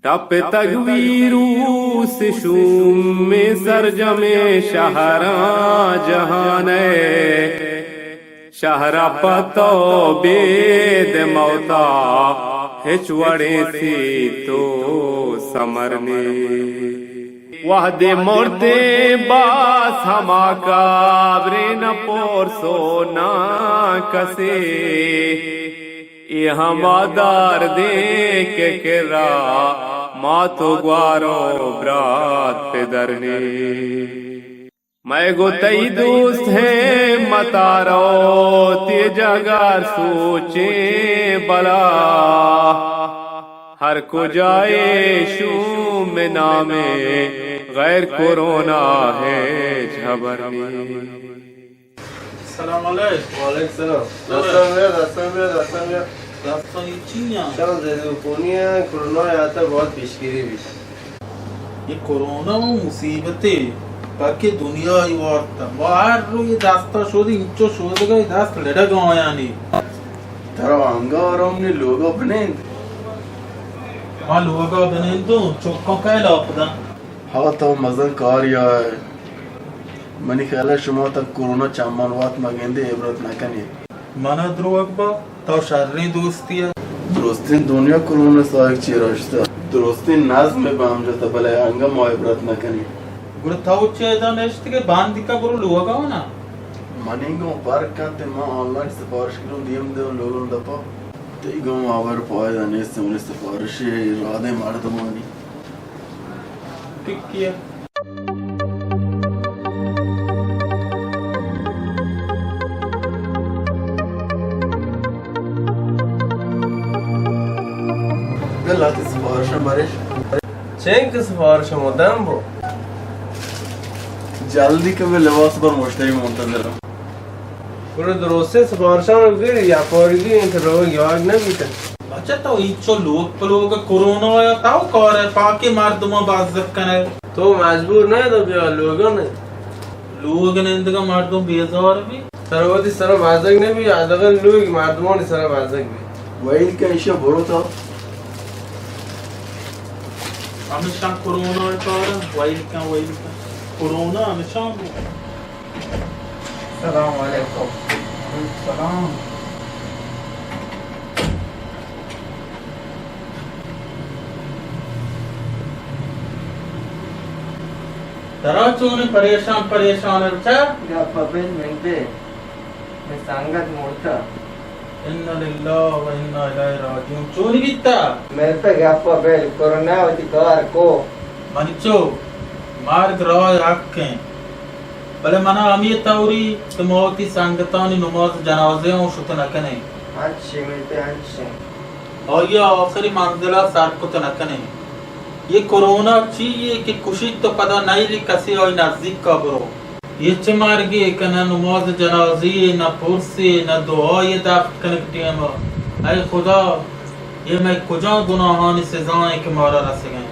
ٹپتگ ویروس شومیں سرجمیں شہراں جہان ءِ، شہر ءَ پہ تو بید موت ءَ ہچ وڑیں سیت و سمر نی۔ وہدے مرتیں باز ہما قبریں نہ پرس و نہ کسے، اے ہما دردیں کہ کرا مات و گوار و برات پدر نی۔ مئے گوں تئی دوست ہمت ءَ روت اے جگر سوچیں بلا، ہر کجا اے شوم نامے غیر کرونا ہچ ہبر نی۔ سلام علیک۔ وعلیکم سلام۔ دستاں بیا، دستاں بیا، دستاں بیا۔ دستانی چی آں؟ چل زیدو کونی آں، کرونا آتا بہت پیشگیری بیت۔ اے کرونا و مصیبتے پاکیں دنیا ای وارتا۔ ما ہر رو اے دستا شود، انچو شودگا اے دست لڑگا آیانی۔ ترا انگا آرام نی، لوگا بنند۔ ما لوگا بنندوں، چکاں کئے لاپ داں؟ ہا تو مزن کاریا ئے۔ منی خیال ءَ شما تاں کرونا چمان وت مہ گندے، عبرت نہ کنے۔ من ءَ دروگ با، تو شریں دوستی ءَ۔ درستیں دنیا کرونا ساہگ چیر اشتہ۔ درستیں نظم ءَ بام جتہ، بلے انگہ ما عبرت نہ کنیں۔ گڑا تو چے ادا نشتگے، باندیکا برو لوگا ونا۔ منی گوں فرق کنت، ما آنلائن سفارش کنوں، دیم دیوں لوگوں دپا۔ تئی گوں ہبر پائدہ نیست، منی سفارش ءَ رادیں مردمانی۔ ٹکی ءَ۔ بل لہتے سفارش بریش۔ چینکہ سفارش مدام بو۔ جلدی کہ میں لباس پر مشتری منتظر ہوں۔ گڑا درستیں سفارشاں بگر یا پارگی انت، روگ یاگ نہ بیت۔ بچہ تو اینچو لوگ پہ لوگ کرونا یا تو کار ئے، پاکیں مردماں بزگ کن ئے۔ تو مجبور نہ ئے تو بیا لوگا نہ۔ لوگ نندگا مردم بیزار بی۔ ترا وتی سرا بزگ نہ بی، حداقل لوگ مردمانی سرا بزگ بی۔ ویل کن ایشا برو تو۔ ہمیشاں کرونا کار، ویل کن، ویل کن۔ کرونا ہمیشاں بو۔ سلام علیکم۔ سلام۔ ترا چونیں پریشان پریشان ئے بچار؟ گپ ءَ بل، من دے، من سنگت مرتا۔ انا للہ و انا الیہ راجعون۔ چونی بیتا؟ مرتا، گپ ءَ بل، کرونا وتی کار کو۔ منی چو، مرگ راہ حق ایں۔ بلے منا ہمے توری کہ ما وتی سنگتانی نماز جنازہ اوں شت نہ کنیں۔ انچیں، من تے انچیں۔ آئی ءَ آخری منزل ءَ سر کت نہ کنیں۔ یہ کرونا چی یے کہ کشیت تو پدا نئیلی کسے آئی نزیک ءَ برو۔ یہ چہ مرگے کہ نہ نماز جنازی، نہ پرسے، نہ دعائے دفن کنگ ٹیم ءَ۔ اے خدا، یہ مئے کجام گناہانی سزا ایں کہ مارا رسگ ایں؟